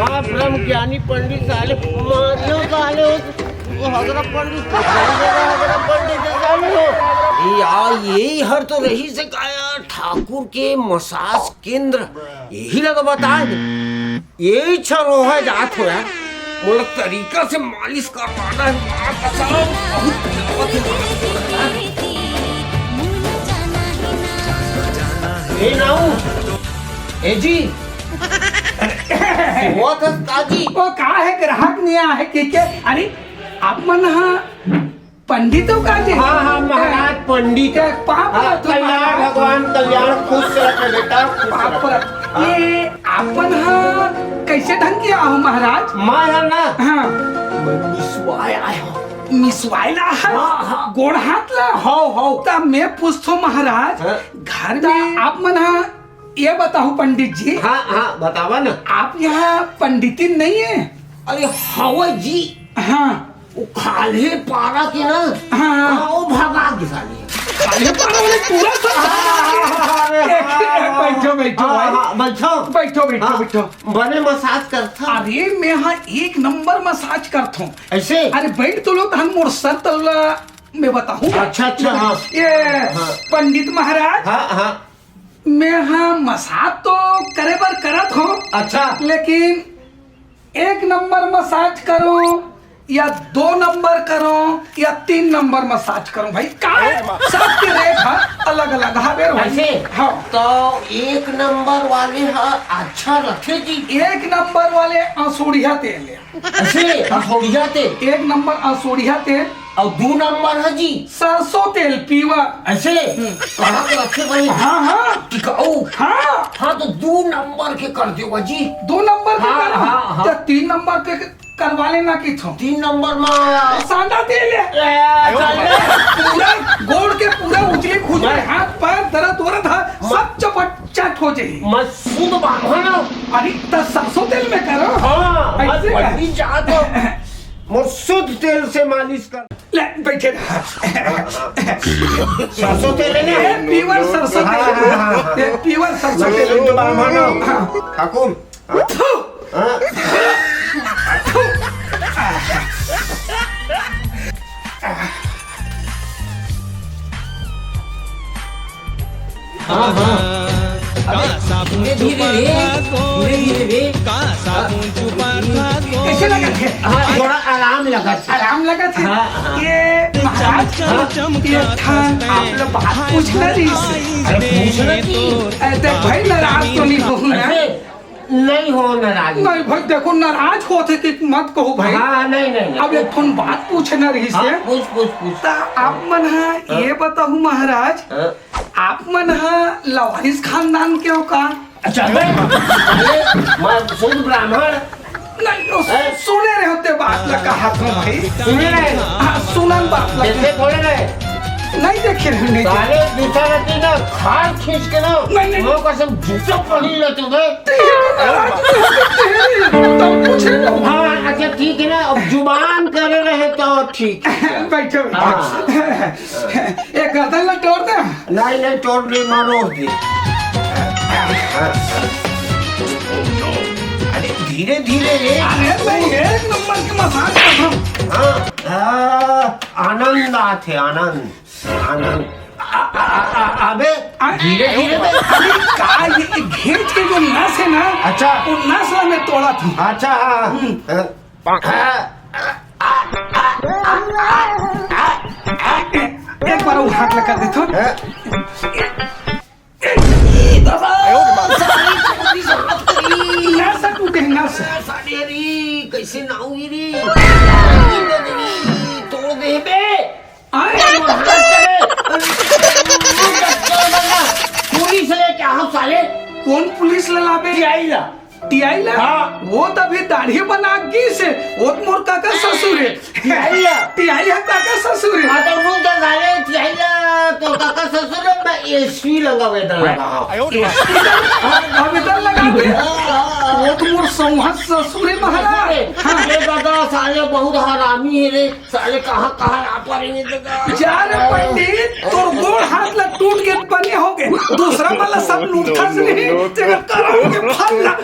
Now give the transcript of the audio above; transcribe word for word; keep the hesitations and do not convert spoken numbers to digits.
माँ ब्रह्म ज्ञानी पंडित साले, मारियो साले, वो हजरत पंडित, हजरत पंडित साले हो। ए यार, यही हर तो रही से का यार, ठाकुर के मसाज केंद्र, यही ला तो बताए। यही छर हो है जात हो यार, मोला तरीका से मालिश करवाना है, माँ कसम, बहुत पिरावत है। ए नाऊ, ए जी, हुआ था ताजी। ओ का है, ग्राहक नहीं आया है, के, के? अरे, आप मन हा पंडित हो का जी? हाँ, हाँ, महाराज पंडित। के पाप हाँ, परत हो कल्याण महाराज। भगवान कल्याण, खुश रखे बेटा, खुश पाप रखे। परत। हाँ। ये आपन हा कैसे ढंग के आहो महाराज? मैं है ना, हाँ। मैं निसवाय आय हूँ। मिसवाय ला है, हाँ, हाँ। गोड़ हाथ ला। हव, हव। त मैं पूछथों महाराज, हाँ। घर में आप मन हा, ये बताहू पंडित जी, हाँ, हाँ, बतावा ना। आप यहाँ पंडितिन नहीं है? अरे हव जी। हाँ। वो खाल्हे पारा के ना, हाँ, हाँ। हाँ, वो भगा के साले। खाल्हे पारा वाले पूरा सब। अरे, एक, हाँ, एक, हाँ, बैठो, बैठो हाँ, भाई। हाँ, बैठो। बैठो, बैठो, हाँ, बैठो। बने मसाज करथा। अरे, मैं हाँ एक नंबर मसाज करथों। ऐसे? अरे, बैठ तो लो, तहन मोर सर तल्ला मैं बताहूँ। अच्छा, अच्छा, हाँ। ये हाँ। पंडित महाराज, हाँ, हाँ। मैं हाँ मसाज तो करे बर करत हों, अच्छा। लेकिन एक नंबर मसाज करूं या दो नंबर करूं या तीन नंबर मसाज करूं भाई, का है? सबके रेट हा अलग अलग हवे भाई। ऐसे? हाँ। तो एक नंबर वाले हा अच्छा रथे जी। एक नंबर वाले असुड़िया तेल है। ऐसे? असुड़िया तेल? एक नंबर असुड़िया तेल। अउ दू नंबर है जी? सरसों तेल पीवर। ऐसे? हम्म। कहाँ के रखे भाई? हाँ, हाँ। टिकाऊ। हाँ। हाँ, तो दू नंबर के कर देवा जी। दू नंबर के हाँ, कर? हाँ, हाँ। तो तीन नंबर के करवा लेना किथों। तीन नंबर मा सांडा तेल है। ए, चल रे। पूरा गोड़ के पूरा उजली खुजली, मैं हाथ पैर दर्द वरद हा, मैं सब चपट चट हो जाए। मैं शुद्ध बांधो ना। अरे, त सरसों तेल में करो। हाँ, मैं ऐसे कर। पंडित जात हो। मोर शुद्ध तेल से मालिश कर। ले, बैठे रह। सरसों तेल है ना? ये pure सरसों हाँ, तेल। हाँ, हाँ, हाँ। ये pure सरसों मैं तेल। शुद्ध बांधो ना। हाँ। ठाकुर। हाँ। हाँ, हाँ। अबे, धीरे, धीरे रे, धीरे, धीरे रे। कैसे लगा थे? हाँ, थोड़ा आराम लगा थे। आराम लगा थे? हाँ, हाँ। ये महाराज, हाँ। ये ठान आप लोग बात पूछना रही से। अरे, पूछना की? ए, देख भाई, नाराज तो नहीं होहू ना? अरे, नहीं हो नाराज। नहीं भाई, देखो, नाराज होथे कि मत कहो भाई। हाँ, नहीं, नहीं, नहीं। अब एक ठन बात पूछना रही से। हाँ, पूछ, पूछ, पूछ। त आप मन हा हाँ। ये बताहू महाराज, हाँ। आप मन हा लवारिस खानदान के हो का? अच्छा, बे, ये मैं शुद्ध ब्राह्मण। नहीं, ओ, हैं? सुने रहे होते बात ला कहा था भाई। सुने रहे? हाँ, सुनन बात ला। देखे थोड़े रहे? नहीं देखे रहे, नहीं देखे। साले दूसरा राती ना खाल खींच के ना, नहीं, नहीं। वो कसम जूता पहन लेते बे। तब पूछे ना। हाँ, अच्छा ठीक है ना, अब जुबान करे रहे तो ठीक है। बैठो। हाँ। एक गर्दन ला तोड़ दे। नहीं, नहीं, तोड़ नहीं, मारो दे। अरे, धीरे, धीरे रे। अरे, मैं एक नंबर के मसाज कर रहा हूँ। हाँ, हाँ, आनंद आथे, आनंद, आनंद। आ, आ, आ, आ, अबे, आ, धीरे, धीरे बे। अरे, का ये, ये घेंच के जो नस है ना, अच्छा। वो नस ला मैं तोड़ा था। अच्छा, हाँ, हाँ। हम्म। हाँ। एक बार वो हाथ लगा दे तो। हाँ। ए, दादा, सारी पूरी जरूरत करी। नस टूटे, नस। साले रे, कैसे नाव गिरी? तोड़ दे बे। आए। पुलिस लेके आओ साले। कौन पुलिस ला लाबे? टीआई ला। टीआई ला? हाँ। वो त अभी दाढ़ी बना गिस हे, वो त मोर काका ससुर हे। टीआई ला? टीआई ह काका ससुर हे। हाँ, तो वो तो साले टीआई ला, तो काका ससुर हे, मैं एसपी लगा, वेतन लगा। हाँ। एसपी लगा? हाँ, वेतन लगा बे। हाँ, हाँ। वो तो मोर सौंहा ससुर हे महाराज। हाँ। अरे दादा, साले बहुत हरामी हे रे। साले कहाँ, कहाँ आ पड़ेंगे दादा? जा रे पंडित, तोर गोड़ हाथ ला टूट के बने होगे। दूसरा वाला सब लूटथस नहीं, तेरा करम के फल ला।